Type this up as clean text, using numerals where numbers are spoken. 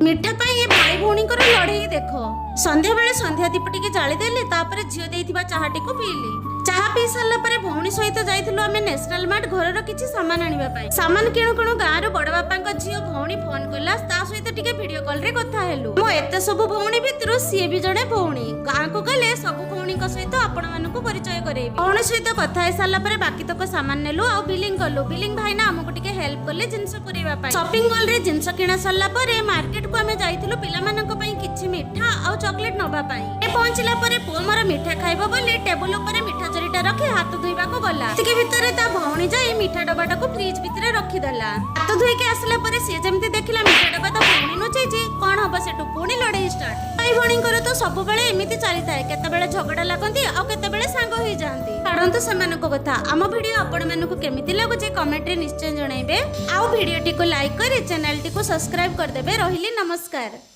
ମିଠା ପାଇଁ ଏ ଭାଇ ଭଉଣୀଙ୍କର ଲଢେଇ ଦେଖ। ସନ୍ଧ୍ୟାବେଳେ ସନ୍ଧ୍ୟା ଦୀପ ଟିକେ ଜାଳିଦେଲି। ତାପରେ ଝିଅ ଦେଇଥିବା ଚାହାଟିକୁ ପିଇଲି। ଚାହା ପିଇ ସାରିଲା ପରେ ଭଉଣୀ ସହିତ ଯାଇଥିଲୁ ଆମେ ନ୍ୟାସନାଲ ମାର୍ଟ, ଘରର କିଛି ସାମାନ ଆଣିବା ପାଇଁ। ସାମାନ କିଣୁ କିଣୁ ଗାଁରୁ ବଡ ବାପାଙ୍କ ଝିଅ ଭଉଣୀ ଫୋନ କଲା। ତା ସହିତ ଟିକେ ଭିଡିଓ କଲ ରେ କଥା ହେଲୁ। ମୋ ଏତେ ସବୁ ଭଉଣୀ ଭିତରୁ ସିଏ ବି ଜଣେ ଭଉଣୀ। ଗାଁକୁ ଗଲେ ସବୁ ଭଉଣୀଙ୍କ ସହିତ ଆପଣମାନଙ୍କୁ ପରିଚୟ କରେଇବି। ଭଉଣୀ ସହିତ କଥା ହେଇ ସାରିଲା ପରେ ବାକି ତକ ସାମାନ ନେଲୁ ଆଉ ବିଲିଂ କଲୁ। ବିଲିଂ ଭାଇନା ଆମକୁ ଟିକେ ହେଲ୍ପ କଲେ ଜିନିଷ ପୁରେଇବା ପାଇଁ। ସପିଂ ମଲ ରେ ଜିନିଷ କିଣା ସରିଲା ପରେ ମାର୍କେଟକୁ ଆମେ ଯାଇଥିଲୁ ପିଲାମାନଙ୍କ ପାଇଁ କିଛି ମିଠା ଆଉ ଚକୋଲେଟ ନବା ପାଇଁ। ଏ ପହଞ୍ଚିଲା ପରେ ପୁଅ ମୋର ମିଠା ଖାଇବ ବୋଲି ଟେବୁଲ ଉପରେ ମିଠା ଜରିଟା ରଖି ହାତ ଧୋଇବାକୁ ଗଲା। ସେତିକି ଭିତରେ ତା ଭଉଣୀ ଯାଇ ମିଠା ଡବାଟାକୁ ଫ୍ରିଜ ଭିତରେ ରଖିଦେଲା। ହାତ ଧୋଇକି ଆସିଲା ପରେ ସିଏ ଯେମିତି ଦେଖିଲା ମିଠା ଡବା ତା ଭଉଣୀ ନୁଚେଇଛି, କଣ ହବ? ସେଠୁ ପୁଣି ଲଢେଇ ଷ୍ଟାର୍ଟ। ଭାଇ ଭଉଣୀଙ୍କର ତ ସବୁବେଳେ ଏମିତି ଚାଲିଥାଏ। କେତେବେଳେ ଝଗଡା ଲାଗନ୍ତି ଆଉ କେତେବେଳେ ସାଙ୍ଗ ହେଇଯାଆନ୍ତି। ଛାଡ଼ନ୍ତୁ ସେମାନଙ୍କ କଥା। ଆମ ଭିଡିଓ ଆପଣମାନଙ୍କୁ କେମିତି ଲାଗୁଛି, କମେଣ୍ଟରେ ନିଶ୍ଚୟ ଜଣାଇବେ ଆଉ ଭିଡିଓଟିକୁ ଲାଇକ୍ କରି ଚ୍ୟାନେଲଟିକୁ ସବସ୍କ୍ରାଇବ କରିଦେବେ। ରହିଲି, ନମସ୍କାର।